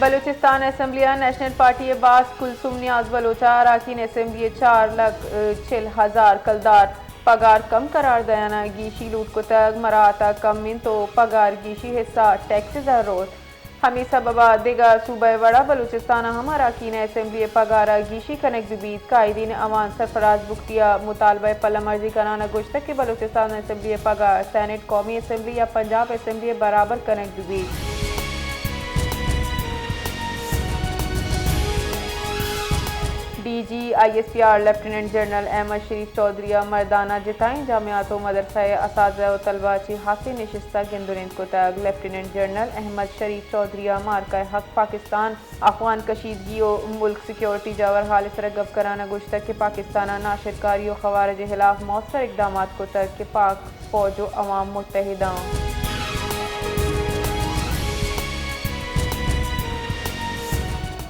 بلوچستان اسمبلی ءَ national party ءِ باسک کلثوم نیاز بلوچ ءَ اراکین اسمبلی ءِ چار لکھ چل ہزار کلدار پگار کم قرار دیان ءَ گیشی لوٹ کتگ، مراعات ءَ کم انت و پگار گیشی حصہ ٹیکسز ءَ روت۔ ہمے سبب ءَ دگہ صوبہ ءِ وڑ ءَ بلوچستان ءَ ہم اراکین اسمبلی ءِ پگار ءَ گیشی کنگ بہ بیت۔ قائدین اعوان سرفراز بگٹی ءَ مطالبہ ءِ پلہ مرزی کنان ءَ گوشتگ کہ بلوچستان اسمبلی ءِ پگار سینیٹ، قومی اسمبلی یا پنجاب اسمبلی ءِ برابر کنگ بہ بیت۔ D G I S P R lieutenant general Ahmed Sharif Chaudhry ءَ مردان ءَ جتائیں جامعات و مدرسہ ءِ اساتذہ و طلبہ ءَ چہ ہاسیں نشست ءَ گند و نند کتگ۔ لیفٹیننٹ جنرل احمد شریف چوہدری ءَ مارکہ حق پاکستان، افغان کشیدگی و ملک سیکورٹی جاور حال ءِ سرا گپ کنان ءَ گوشتگ کہ پاکستان ءَ ناشرکاری و خوارج ءِ خلاف مؤثر اقدامات کتگ کہ پاک فوج و عوام متحد آں۔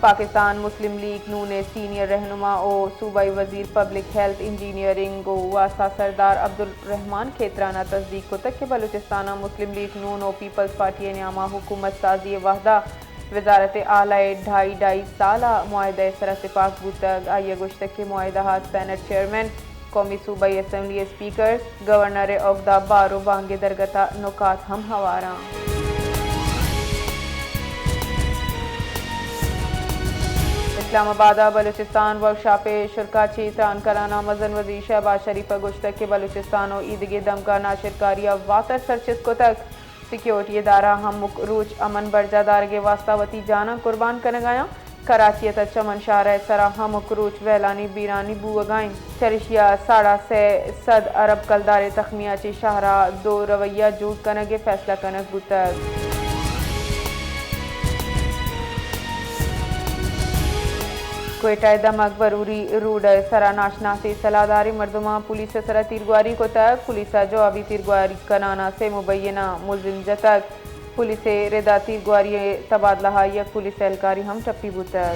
پاکستان مسلم لیگ نون ءِ سینئر رہنما و صوبائی وزیر پبلک ہیلتھ، انجینئرنگ و واسطہ سردار عبدالرحمان کھیتران ءَ تصدیق کتگ کہ بلوچستان ءَ مسلم لیگ نون و پیپلز پارٹی ءِ نیام ءَ حکومت سازی ءِ وھد ءَ وزارت اعلی ءِ ڈھائی ڈھائی سال ءِ معاہدہ ءِ سرا تپاک بوتگ۔ آئی ءَ گوشتگ کہ معاہدہ ءَ سینیٹ چیئرمین، قومی صوبائی اسمبلی اسپیکرز، گورنر ءِ اگدہ بار و بانگ ءِ درگت ءَ نکات ہم ہوار آں۔ اسلام آباد ءَ بلوچستان ورکشاپ ءِ شرکا چہ تران کنان ءَ مزن وزیر شہباز شریف ءَ گوشتگ کہ بلوچستان و ایدگہ دمگاں ناشرکاری ءَ واتر سرچست کتگ۔ سیکیورٹی ادارہ ہمک روچ امن برجاہ دارگ ءِ واستہ وتی جاناں قربان کنگ ءَ آں۔ کراچی ءِ تہ چمن شاہراہ ءِ سرا ہمک روچ ویلانی بیرانی بوگ ءَ انت۔ چریشی ءَ ساڑا سئے سد ارب کلدار ءِ تخمیہ ءَ چہ شاہراہ ءِ دو رویہ جوڑ کنگ ءِ فیصلہ کنگ بوتگ۔ کوئٹہ ءِ دمگ بروری روڈ ءِ سرا ناشناسیں سلاہداریں مردماں پولیس ءِ سرا تیرگواری کتگ۔ پولیس ءَ جوابی تیرگواری کنان ءَ سے مبینہ ملزم جتگ۔ پولیس ءِ ردا تیرگواری ءِ تبادلہ ءَ یک پولیس اہلکارے ہم ٹپی بوتگ۔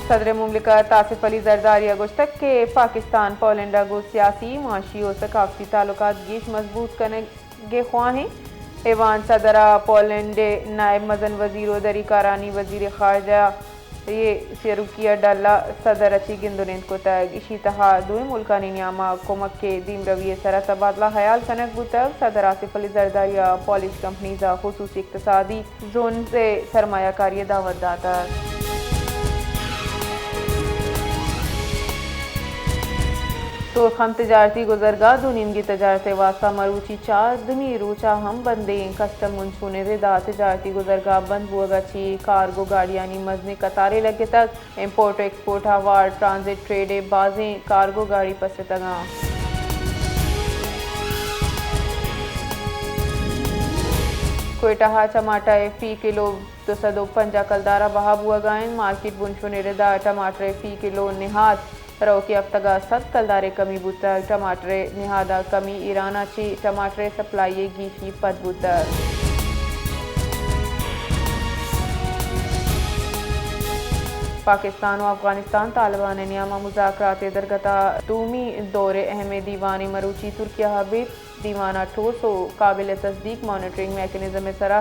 صدر مملکت آصف علی زرداری ءَ گوشتگ کہ پاکستان پولینڈ ءَ گوں سیاسی، معاشی و ثقافتی تعلقات گیش مضبوط کنگ ءِ خواہ انت۔ ایوان صدر ءَ پولینڈ ءِ نائب مزن وزیر و دری کارانی وزیر خارجہ ءِ سروکی ءَ ڈل ءَ صدر ءَ چہ گند و نند کتگ۔ ایشی تہا دوئیں ملکانی نیام ءَ کمک ءِ دیمروی ءِ سرا تبادلہ ہیال کنگ بوتگ۔ صدر آصف علی زرداری ءَ پولش کمپنیز ءَ خصوصی اقتصادی زونز ءِ سرمایہ کاری ءِ دعوت داتگ۔ طوفخم تجارتی گزرگاہ دو نیمگی تجارت ءِ واستہ مروچی چار دمی روچ ءَ ہم بندیں۔ کسٹم منشون ءِ ردا تجارتی گزرگاہ بند بوگ ءَ چہ کارگو گاڑیانی مزنیں قطارے لگتگ۔ امپورٹ و ایکسپورٹ ءَ ہوار ٹرانزٹ ٹریڈ ءِ بازیں کارگو گاڑی پسرتگ انت۔ کوئٹہ ءَ چماٹہ ءِ فی کلو دو سد و پنجاہ کلدار ءَ بہا بوگ ءَ انت۔ مارکیٹ بنشون ءِ ردا ٹماٹر ءِ فی کلو نہاد روکیں ہفتگ ءَ سد کلدار ءِ کمی بوتگ۔ ٹماٹر ءِ نہاد ءِ کمی ایران ءَ چہ ٹماٹر ءِ سپلائی ءِ گیشی پد بوتگ۔ پاکستان و افغانستان طالبان ءِ نیام ءَ مذاکرات ءِ درگت ءَ دومی دور ءِ اہمیں دیوانے مروچی ترکیہ ءَ بیت۔ دیوان ءَ ٹھوس و قابل تصدیق مانیٹرنگ میکانزم ءِ سرا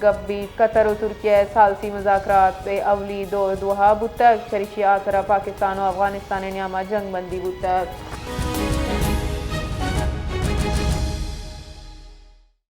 گپ بیت۔ قطر و ترکیہ ءِ ثالثی مذاکرات ءِ اولی دور دوحہ ءَ بوتگ، چریشی ءِ آسرا پاکستان و افغانستان ءِ نیام ءَ جنگ بندی بوتگ۔